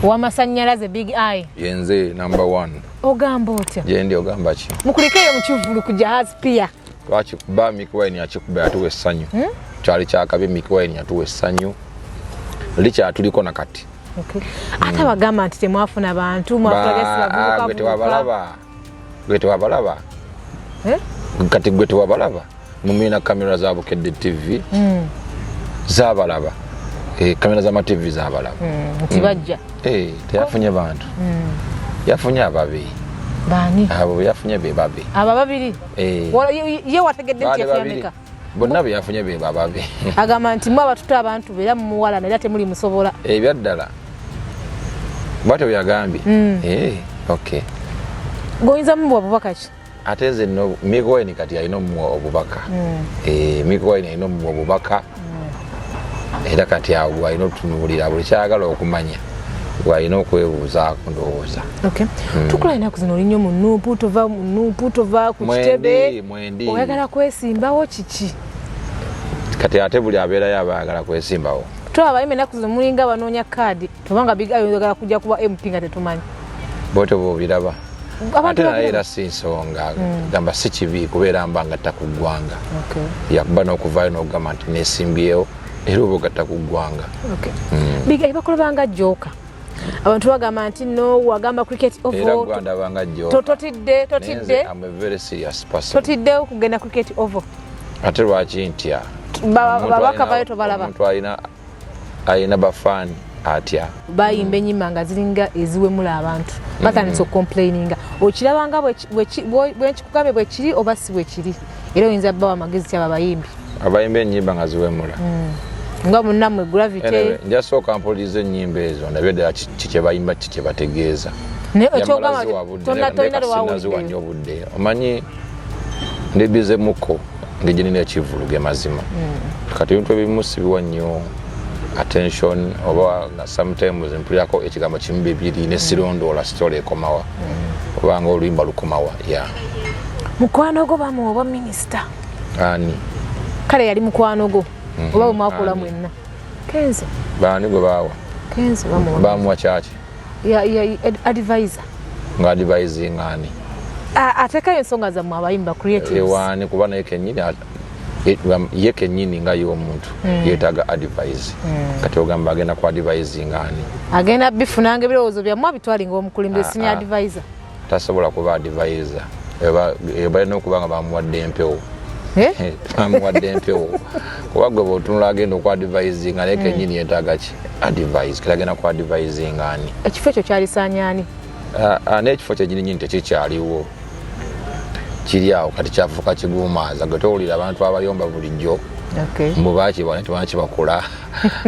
Ow'amasannyalaze, Big Eye. Yenze number one. Ogamba otya? Gyendi, ogamba ki? Mukulikeeyo mu kivvulu ku Jahazi Pier. Twakikuba, Mikie Wine yakikuba, yatuwa essanyu. Kyali kyakabi, Mikie Wine yatuwa essanyu likyatuliko nakati. Okay. Ate abagamba nti temwafuna bantu, mwafuna Gwe tewabalaba, gwe tewabalaba. Eh? Kati gwe tewabalaba, mumina kamera za Bukedde TV zabalaba. Eh, kamera z'ama TV zabalaba. Nti bajja. Eh, teyafunye bantu, yafunye ababi. Baani? Abo yafunye be babi. Aba babiri? Eh. Ye wategedde nti Baali yafunye babiri. ameka? Bonna be yafunye be bababi. Agamba nti mwe abatuta abantu beera mumuwalana era temuli musobola. Ebyaddala bwatyo bwe yagambye. Eh, okay. Goyinza mumuwa bubaka ki? Ate nze no Mikie Wine kati alina omuwa obubaka. Eh, Mikie Wine alina omuwa obubaka era kati awo gwalina otunuulira buli kyayagala okumanya, gwalina okwebuuzaako, ndowooza. Okay. Tukula ennaku zino oli nnyo mu NUP, tova mu NUP, tova ku Mwendi, kitebe. Mwendi. Oyagala kwesimbawo kiki? Kati ate buli abeerayo aba ayagala kwesimbawo. Tulaba abayimbi ennaku zino mulinga banoonya kaadi, tubanga Big Eye oyagala kujja kuba MP nga tetumanyi. Bwotyo bwobiraba. Abantu Ate naye babiraba. era si nsonga, gamba si kibi kubeera mba ngatta ku ggwanga. Yakuba n'okuvaayo n'okugamba nti nesimbyewo, era oba ogatta ku ggwanga. Okay. Big Eye bakulabanga joker, abantu bagamba nti no wagamba cricket Era oval. gwandabanga Totidde, totidde? I'm a very serious person. Totidde okugenda cricket oval? Ate lwaki ntya? Omuntu Babaka bayo tobalaba? Omuntu alina bafaani atya? Bayimba enyimba nga ziringa eziwemula abantu, batandise okucomplaininga. Okirabanga bwenkikugambye bwe kiri oba si bwe kiri? Era oyinza bbawa amagezi kyaba abayimbi? Abayimba enyimba nga ziwemula? Nga munnammwe Gravity. Anyway, nja sooka mpuliriza ennyimba ezo, ndabye ddala ki kye bayimba, ki kye bategeeza. Naye ekyogamba Yamala ziwa budde, tolina naye sinaziwa lwewawuliddeyo. Nnyo obudde, omanyi ndibizemuko ngeri ekivvulu ge mazima. Kati ebintu ebimu sibiwa nnyo attention, oba nga sometimes mpulirako ekigambo kimu bibiri ne sirondoola story ekomawa oba nga oluyimba lukomawa ya. Mukwano gwo bamuwa obwa minisita. Ani? Kale yali mukwano gwo oba bwe mwakola Ani? mwenna, Kenzo. Baani gwe baawa? Kenzo bamuwa. Bamuwa kyaki? Advisor. Nga advising ani? Ateekayo ensonga zammwe abayimba, creatives. Ewaani? Kuba naye kenyini ye kenyini nga ye omuntu yeetaaga advice. Kati ogamba agenda ku advising ani? Agenda bifunanga ebirowoozo byammwe abitwalinga omukulembeze, senior advisor. Tasobola kuba advisor. Balina okuba nga bamuwadde empewo. Eh? Bamuwadde empewo, kuba gwe bwotunula agenda okuadvisinga naye kenyini yeetaaga ki? Advice. Kati agenda ku advising ani? Ekifo ekyo kyalisaanya ani? Ah, ah, n'ekifo kyenyininyini tekikyaliwo, kiri awo kati kyafuuka kiguumaaza. Gwe towulira abantu abayomba bulijjo mbu bakibona tebakibakola,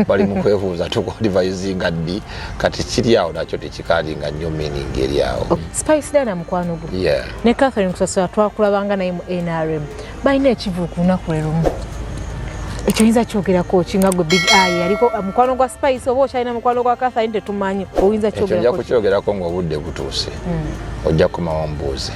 bali mu kwebuuza tukuadvisinga ddi. Kati kiri awo nakyo tekikalinga nnyo meaning eri awo. Spice Diana mukwano gwo Yeah. ne Catherine Kusasira twakulabanga naye mu NRM, balina ekivu ku lunaku lwe lumu. Ekyo oyinza kyogerako ki nga gwe Big Eye? Yaliko mukwano gwa Spice oba okyalina mukwano gwa Catherine, tetumanyi. Oyinza Ekyo nja kyogerako ki? kukyogerako ngaobudde butuuse, ojja kukomawo mbuuze.